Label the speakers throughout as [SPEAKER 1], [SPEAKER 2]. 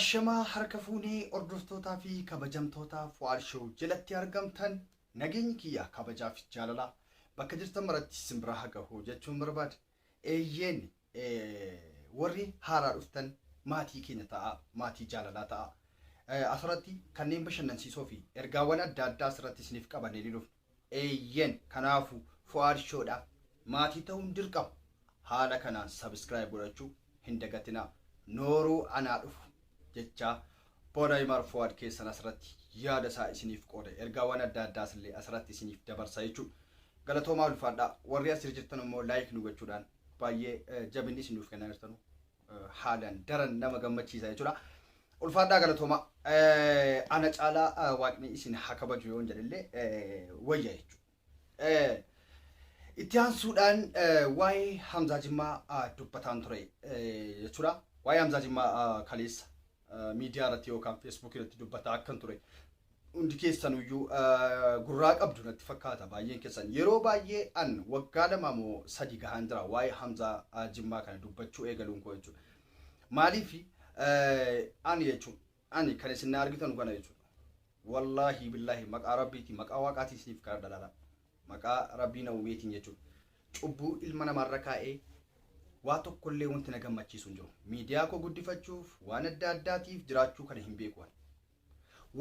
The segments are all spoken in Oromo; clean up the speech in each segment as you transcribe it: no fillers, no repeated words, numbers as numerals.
[SPEAKER 1] Ashamaa harka fuunee hordoftootaa fi kabajamtoota Fu'aad Show jalatti argamtan, nageenyi kiyya kabajaa fi jaalalaa bakka jirtan maratti isin bira haa gahu jechuun barbaada. Eeyyeen, warri haaraa dhuftan maatii keenya ta'a, maatii jaalalaa ta'a. Asirratti kanneen bashannansiisoo fi ergaawwan adda addaa asirratti isiniif qabannee ni dhufna. Eeyyeen, kanaafu Fu'aad Showdha maatii ta'uun dirqama. Haala kanaan subscribe godhachuu hin dagatinaa. Nooruu, anaa dhufu jechaa Boodayimar Fu'aad keessan asirratti yaada isaa isiniif qooda, ergaawwan adda addaas illee asirratti isiniif dabarsa jechuudha. Galatoomaa, ulfaadhaa. Warri asirra jirtan immoo like nu gochuudhaan baay'ee jabinni isin nuuf kennaa jirtanu haalaan daran nama gammachiisa jechuudha. Ulfaadhaa, galatoomaa. Ana caalaa Waaqni isin haa kabaju yoon jedhellee wayya jechuudha. Itti aansuudhaan waa'ee Hamzaa Jimmaa dubbataan ture jechuudha. Waa'ee Hamzaa Jimmaa kaleessa miidiyaa irratti yookaan Feesbuukii irratti dubbataa akkan ture hundi keessanuyyuu gurraa qabdu natti fakkaata baay'een keessan. Yeroo baay'ee an waggaa 2 moo 3 gahaan jira waa'ee Hamzaa Jimmaa kana dubbachuu eegaluun koo jechuudha. Maaliif ani jechuun ani kan isin na argitan kana jechuudha. Wallaahi billaahi, maqaa Rabbiitiin, maqaa Waaqaatiin isiniif kana dhalala. Maqaa Rabbii na uumeetiin jechuudha. Cubbuu ilma namaarra kaa'ee waa tokkollee wanti na gammachiisu hin jiru. Miidiyaa koo guddifachuuf waan adda addaatiif jiraachuu kana hin beeku ani.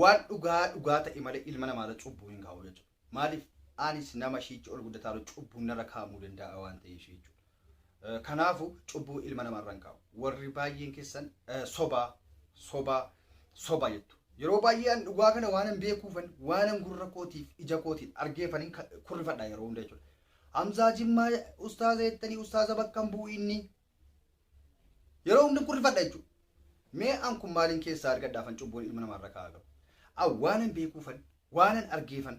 [SPEAKER 1] Waan dhugaa dhugaa ta'e malee ilma namaarra cubbuu hin kaa'u jechuudha. Maaliif, anis nama shiichi ol guddataa jiru, cubbuun narra kaa'amuu danda'a waan ta'eef jechuudha. Kanaafu cubbuu ilma namaarra hin kaa'u. Warri baay'een keessan sobaa, sobaa, soba jettu. Yeroo baay'ee an dhugaa kana waan hin beekuufan, waan an gurra kootiif ija kootiin argeefaniin kurrifadha yeroo hunda jechuudha. Hamzaa Jimmaa ustaaza jettanii, ustaaza bakka hin bu'u inni. Yeroo hunda kurrifadha jechuudha. Mee an kun maaliin keessaa argadhaafan cubbuun ilma namaarra kaa'aa gahu? An waan hin beekuufan, waan an argeefan,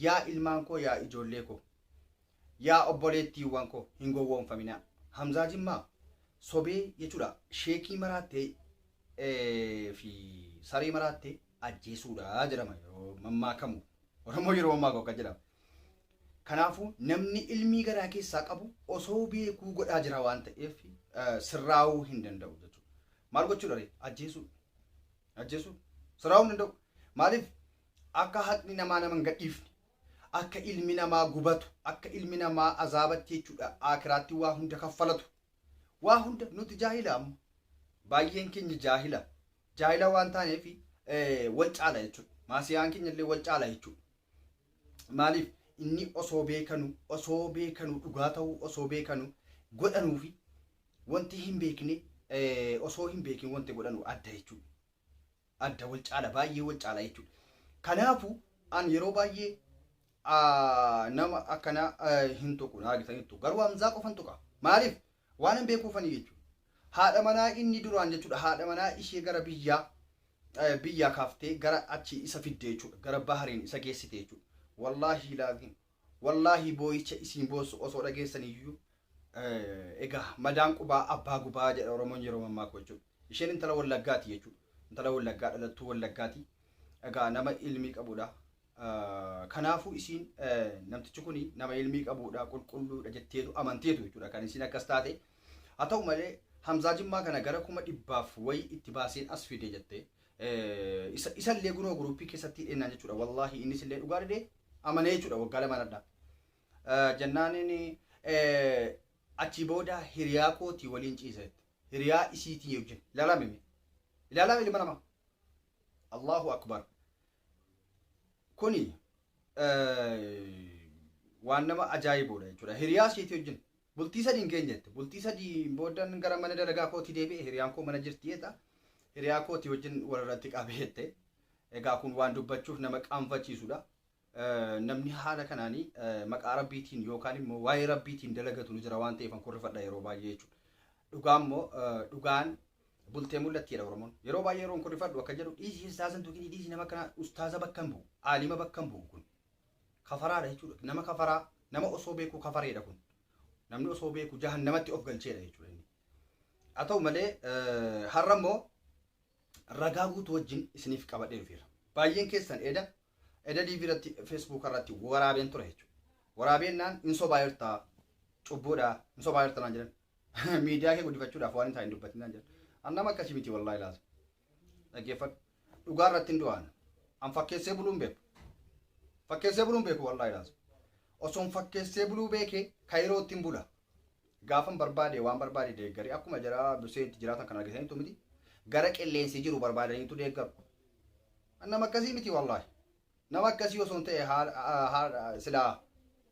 [SPEAKER 1] yaa ilmaan koo, yaa ijoollee koo, yaa obboleettiiwwan koo, hin gowwoomfaminaa. Hamzaa Jimmaa sobee jechuudha, sheekii maraattee fi saree maraattee ajjeesuudha jedhama yeroo mammaakamu. Oromoo yeroo mammaakamu akka jedhama. Kanaafuu namni ilmii garaa keessaa qabu osoo beekuu godhaa jira waan ta'eef sirraa'uu hin danda'u jechuudha. Maal gochuudha ree? Ajjeesuu. Ajjeesuu. Sirraa'uu hin danda'u. Maaliif, akka haqni namaa nama hin gadhiifne, akka ilmi namaa gubatu, akka ilmi namaa azaabatti jechuudha, akiraatti waa hunda kaffalatu. Waa hunda nuti jaahila amma. Baay'een keenya jaahila. Jaahila waan taaneef wal caala jechuudha. Maasiyaan keenya illee wal caala jechuudha. Maaliif, inni osoo beekanu dhugaa ta'uu osoo beekanu godhanuu fi wanti hin beekne, osoo hin beekin wanti godhanu adda jechuudha. Adda, wal caala, baay'ee wal caala jechuudha. Kanaafuu an yeroo baay'ee nama akkana hin tuqu na argitaniittu, garuu Hamzaa qofan tuqa. Maaliif, waan hin beekuufanii jechuudha. Haadha manaa inni duraan jechuudha, haadha manaa ishee gara biyyaa kaaftee gara achi isa fidde jechuudha. Gara Bahariin isa geessite jechuudha. Wallaahi laaziim. Wallaahi boo'icha isiin boossu osoo dhageessan iyyuu, egaa madaan qubaa abbaa gubaa jedha Oromoon yeroo mammaaku jechuudha. Isheen intala Wallaggaati jechuudha. Intala Wallaggaa, dhalattuu Wallaggaati. Egaa nama ilmii qabudha. Kanaafuu isiin namtichi kun nama ilmii qabudha, qulqulluudha jetteetu amanteetu jechuudha kan isiin akkas taate. Haa ta'u malee Hamzaa Jimmaa kana gara 100,000 wayii itti baaseen as fide jette. Isallee gunoo guruppii keessatti hidhennaan jechuudha. Wallaahi innis illee dhugaa didee amanee jechuudha waggaa 2 adda. Jennaan inni achii booda hiriyaa kootii waliin ciisa jette. Hiriyaa isiitii wajjin. Ilaalame mee. Ilaalame ilma namaa. Allahu akbar. Kuni waan nama ajaa'ibuudha jechuudha. Hiriyaa isiitii wajjin bultii 3 hin geenye jette. Bultii 3 boodan gara mana dalagaa kootii deebi'e, hiriyaan koo mana jirti jedha. Hiriyaa kootii wajjin walirratti qabee jette. Egaa kun waan dubbachuuf nama qaanfachiisudha. Namni haala kanaanii maqaa Rabbiitiin yookaan immoo waa'ee Rabbiitiin dalagatu ni jira waan ta'eef an kurrifadha yeroo baay'ee jechuudha. Dhugaa immoo dhugaan bultee mul'attiidha Oromoon. Yeroo baay'ee yeroon kurrifadhu akka jedhu, dhiisii ustaaza hin tuqini, dhiisii nama akkana, ustaaza bakka hin bu'u, aalima bakka hin bu'u, kun kafaraadha jechuudha. Nama kafaraa, nama osoo beekuu kafareedha kun. Namni osoo beeku jahannamatti of galcheedha jechuudha inni. Haa ta'u malee har'a immoo ragaa guutuu wajjin isiniif qabadhee dhufeera. Baay'een keessan eda live irratti, Facebook irratti waraabeen ture jechuudha. Waraabeen hin sobaa jirta, cubbuudha, hin sobaa jirta naan jedhan. Miidiyaa kee guddifachuudhaaf waan hin taane dubbatin naan jedhan. An nama akkasii miti, wallaahi laata. Dhaggeeffadhu. Dhugaa irratti hin du'aan. An fakkeessee buluu hin beeku. Fakkeessee buluu hin beeku wallaahi laazim. Osoon fakkeessee buluu beekee Kaayirootti hin bula. Gaafan barbaade waan barbaade deeggaree akkuma jara busee itti jiraatan kan argataniitu miti. Gara qilleensi jiru barbaadaniitu deeggaru. Nama akkasii miti wallaahi. Nama akkasii osoo hin ta'e haala silaa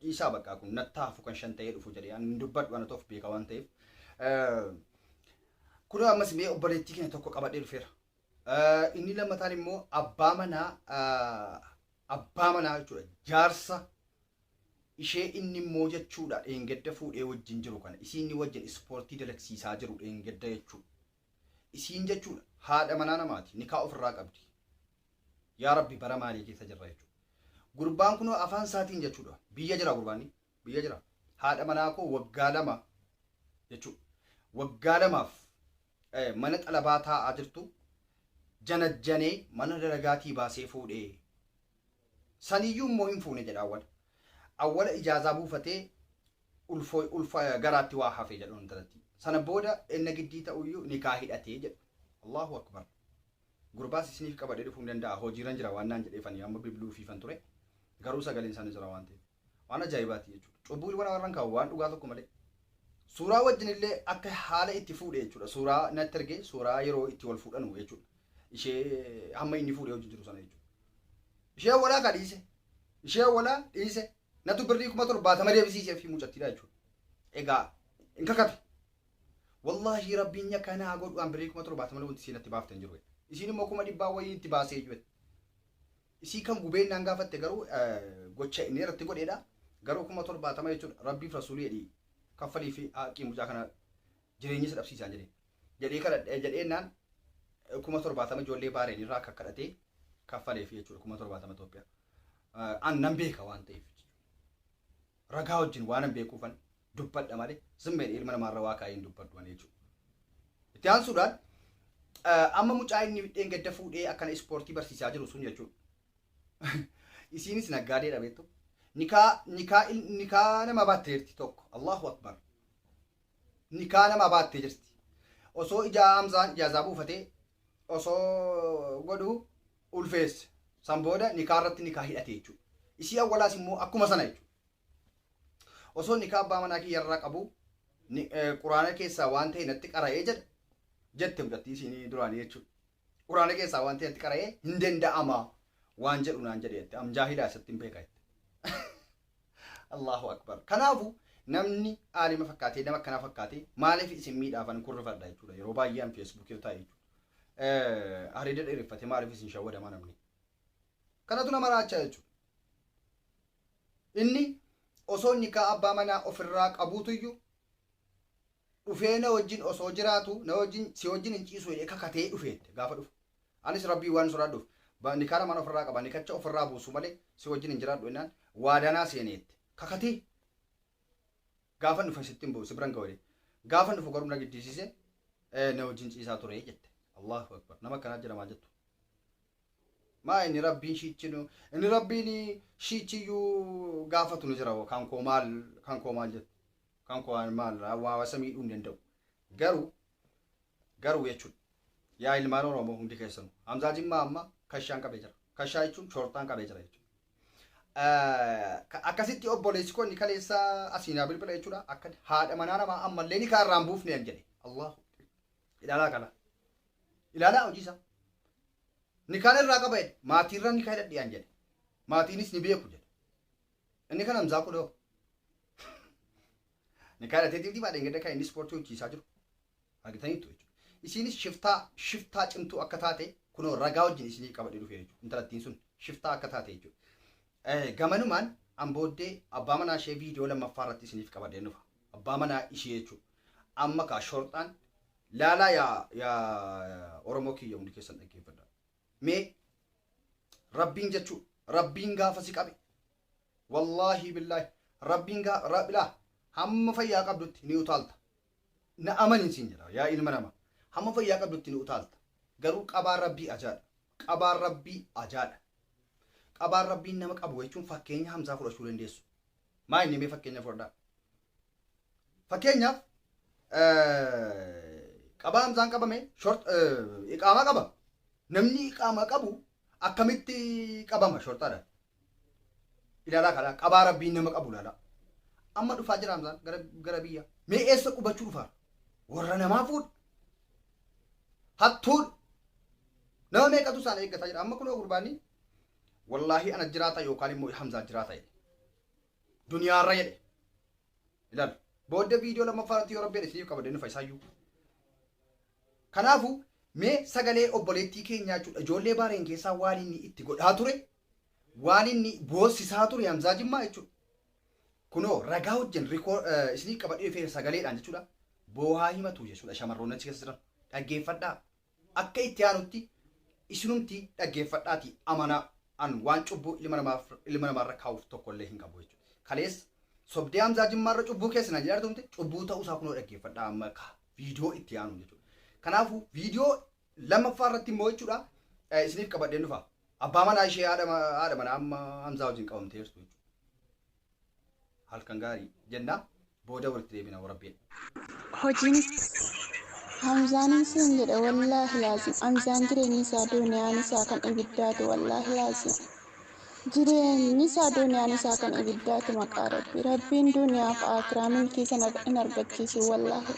[SPEAKER 1] dhiisaa bakka kun natti hafu kan shan ta'ee dhufu jedhee ani dubbadhu ana of beeka waan ta'eef. Kun ammas mee obboleettii keenya tokko qabadhee dhufeera. Inni lammataan immoo abbaa manaa jechuudha, jaarsa ishee inni immoo jechuudha dheengadda fuudhee wajjin jiru kana isiin wajjin ispoortii dalagsiisaa jiru dheengadda jechuudha. Isiin jechuudha haadha manaa namaati, nikaa ofirraa qabdi. Yaa Rabbi, bara maalii keessa jirra jechuudha. Gurbaan kun afaan isaatiin jechuudha biyya jira, gurbaanni biyya jira. Haadha manaa koo waggaa 2 jechuudha. Waggaa 2f mana xalabaa taa'aa jirtu janajjanee mana dalagaatii baasee fuudhee. Saniyyuu immoo hin fuune jedha awwala. Awwala ijaazaa buufatee ulfoo ulfa garaatti waa hafe jedhu intalatti. Sana booda inni giddii ta'uyyuu nikaa hidhatee jedhu. Allahu akbar. Gurbaas isiniif qabadhee dhufuu hin danda'a. Hojiirran jira waan naan jedheefani amma bilbiluu fiifan ture. Garuu sagaleen isaanii jira waan ta'eef. Waan ajaa'ibaati jechuudha. Cubbuu ilma namarraan kaa'u waan dhugaa tokko malee. Suuraa wajjin illee akka haala itti fuudhe jechuudha. Suuraa natti ergee, suuraa yeroo itti wal fuudhanu jechuudha. Ishee hamma inni fuudhee wajjin jiru sana jechuudha. Ishee walaa ka dhiise. Ishee walaa dhiise. Natu birrii 70,000 deebisiisee fi mucattiidha jechuudha. Egaa hin kakate. Wallaahi rabbiin yakka godhu an birrii 70,000 wanti isiin natti baafte hin jiru. Isiin immoo 100,000 wayii itti baasee iyyuu. Isii kan gubeen naan gaafatte garuu gocha inni irratti godheedha. Garuu 70,000 jechuudha. Rabbiif rasuulii jedhii kaffalii fi haaqii mucaa kana jireenya isa dhabsiisaan jedhee. Jedhee kadhadhe jedhee naan 70,000 ijoollee baareen irraa akka kadhatee kaffalee fi jechuudha 70,000 Itoophiyaa. An nan beeka waan ta'eef. Ragaa wajjin waan an beekuufan dubbadha malee zimmeedha ilma namaarra waa kaa'ee hin dubbadhu ani jechuudha. Itti aansuudhaan amma mucaa inni dheengadda fuudhee akkana ispoortii barsiisaa jiru sun jechuudha. Isiinis naggaadeedha beektu. Nikaa nama baatteerti tokko. Allahu akbar. Nikaa nama baattee jirti. Osoo ijaa Hamzaan ijaazaa buufatee osoo godhu ulfeesse. San booda nikaa irratti nikaa hidhate jechuudha. Isii awwalaas immoo akkuma sana jechuudha. Osoo nikaa abbaa manaa kiyyarraa qabu quraana keessaa waan ta'e natti qara'ee jedha jette mucattii isiin duraanii jechuudha. Quraana keessaa waan ta'e natti qara'ee hin danda'ama waan jedhu naan jedhe jette. Amjaahilaa isatti hin beeka jette. Allahu akbar. Kanaafu namni aalima fakkaatee nama akkanaa fakkaatee maaliif isin miidhaafan kurrifadha jechuudha. Yeroo baay'ee an Feesbuukii irra taa'e jechuudha. Hariida dheereffatee maaliif isin shawwadamaa namni? Kanatu nama raachaa jechuudha. Inni osoo nikaa abbaa manaa ofirraa qabuutuyyuu dhufee na wajjin osoo jiraatu na wajjin si wajjin hin ciisu jedhee kakatee dhufeette gaafa dhufu. Anis rabbii waan sodaadhuuf nikaa lamaan ofirraa qaba, nikacha ofirraa buusu malee si wajjin hin jiraadhu jennaan waadanaa seeneette kakatee gaafa dhufe sitti hin bu'u si biran ga'u gaafa dhufu garuu na giddisiise na wajjin ciisaa ture jette. Allahu akbar, nama akkanaa jira maal jettu? Maa inni rabbiin shiichinu, inni rabbiin shiichiyyuu gaafatu ni jira, kan koo maal, kan koo maal jettu, kan koo maal hawaasa miidhuu hin danda'u. Garuu jechuudha. Yaa ilmaan Oromoo hundi keessanuu Hamzaa Jimmaa amma kashaan qabee jira. Kashaa jechuun shoorxaan qabee jira jechuudha. Akkasitti obboleessi koo inni kaleessa asiinaa bilbila jechuudha. Akka haadha manaa namaa ammallee ni kaarraan buufne an jedhe. Allahu ilaalaa kana. Ilaalaa hojii isaa. Nikaan irraa qaba jedhe. Maatiirra ni hidhadhe an jedhe. Maatiinis ni beeku jedhe. Inni kan Hamzaa kudhoo. Nikaa hidhatee dibdii baadheen gadda kan inni ispoortii hojjiisaa jiru. Argitaniittu jechuudha. Isiinis shiftaa shiftaa cimtuu akka taate kunoo ragaa wajjin isinii qabadhee dhufe jechuudha. Intalattiin sun shiftaa akka taate jechuudha. Gamanumaan an booddee abbaa manaa ishee viidiyoo lammaffaa irratti isiniif qabadhee dhufa. Abbaa manaa ishee jechuudha. Amma kaa shorxaan laalaa yaa Oromoo kiyya hundi keessan dhaggeeffadha. Mee rabbiin jechuudha. Rabbiin gaafa si qabe wallaahi billaahi rabbiin gaa hamma fayyaa qabdutti ni utaalta. Na amanin siin jedha yaa ilma nama. Hamma fayyaa qabdutti ni utaalta. Garuu qabaan rabbii ajaadha. Qabaan rabbii ajaadha. Qabaan rabbiin nama qabu jechuun fakkeenya Hamzaa fudhachuu dandeessu. Maa inni mee fakkeenya fudhadhaa. Fakkeenyaaf qabaa Hamzaan qabame short iqaamaa qaba. Namni iqaama qabu akkamitti qabama shorxaadhaan? Ilaalaa kalaa qabaa rabbiin nama qabu ilaalaa. Amma dhufaa jira Hamzaan gara gara biyya. Mee eessa qubachuu dhufaa? Warra namaa fuudha. Hattuudha. Nama meeqatu isaan eeggataa jira. Amma kunoo gurbaanii wallaahi ana jiraata yookaan immoo Hamzaa jiraata jedhe. Duniyaarra jedhe. Ilaal. Booddee viidiyoo lammaffaa irratti yoo rabbi jedhe isiniif qabadee nufa isaayyuu. Kanaafuu mee sagalee obboleettii keenyaa jechuudha ijoollee baareen keessaa waan inni itti godhaa ture waan inni boossisaa ture Hamzaa Jimmaa jechuudha. Kunoo ragaa wajjin isinii qabadhee dhufeera sagaleedhaan jechuudha. Boohaa himatu jechuudha shamarroonni achi keessa jiran. Dhaggeeffadhaa. Akka itti aanutti isinumti dhaggeeffadhaatii amanaa an waan cubbuu ilma namaaf ilma namaarra kaa'uuf tokkollee hin qabu jechuudha. Kaleessa sobdee Hamzaa Jimmaarra cubbuu keessa naan jedhaa turte cubbuu ta'uusaa kunoo dhaggeeffadhaa amma ka viidiyoo itti aanu jechuudha. Kanaafuu viidiyoo lammaffaa irratti immoo jechuudha isiniif qabadheen dhufa. Abbaa manaa ishee haadha manaa amma Hamzaa wajjin qabamteertu jechuudha. Halkan gaarii jenna booda walitti deebina warabbiin.
[SPEAKER 2] Hojiin Hamzaanin siin jedhe wallaahi laazim Hamzaan jireenyi isaa duuniyaan isaa kan ibiddaatu wallaahi laazim jireenyi isaa duuniyaan isaa kan ibiddaatu maqaa rabbi rabbiin duuniyaaf aakiraa milkii sana hin argachiisu wallaahi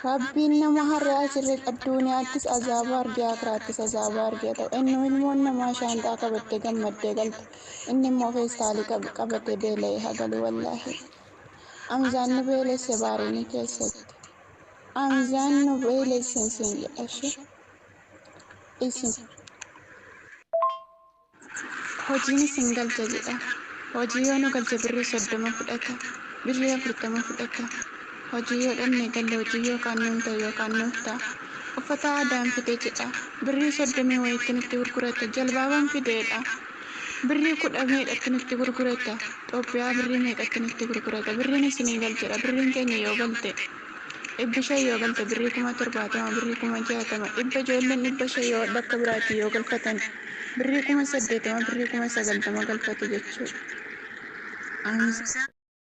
[SPEAKER 2] Rabbiin nama har'a asirra addunyaattis azaaba argee akiraattis azaaba argee ta'u inni ilmoon namaa shaanxaa qabattee gammaddee galtu inni immoo feestaalii qabatee beela'ee hagalu wallaahi. Hamzaan nu beelesse baariinii keessatti. Hamzaan nu beelesse siin jedha ishee. Isin. Hojiin isin galcha jedha. Hojii yoo nu galche birrii 30 fudhata. Birrii 40 fudhata. Hojii yoo dhabne galle hojii yookaan nuun ta'e yookaan nuuf ta'a. Uffata aadaan fide jedha. Birrii soddomii wayiitti nutti gurgurata. Jalbaaban fideedha. Birrii kudha meeqatti nutti gurgurata. Xoobbiyaa birrii meeqatti nutti gurgurata. Birriin isinii galchedha. Birriin keenya yoo galte 500 yoo galte birrii 70,000 birrii 60,000 dhibba ijoolleen 500 yoo bakka biraatii yoo galfatan birrii 80,000 birrii 90,000 galfatu jechuudha.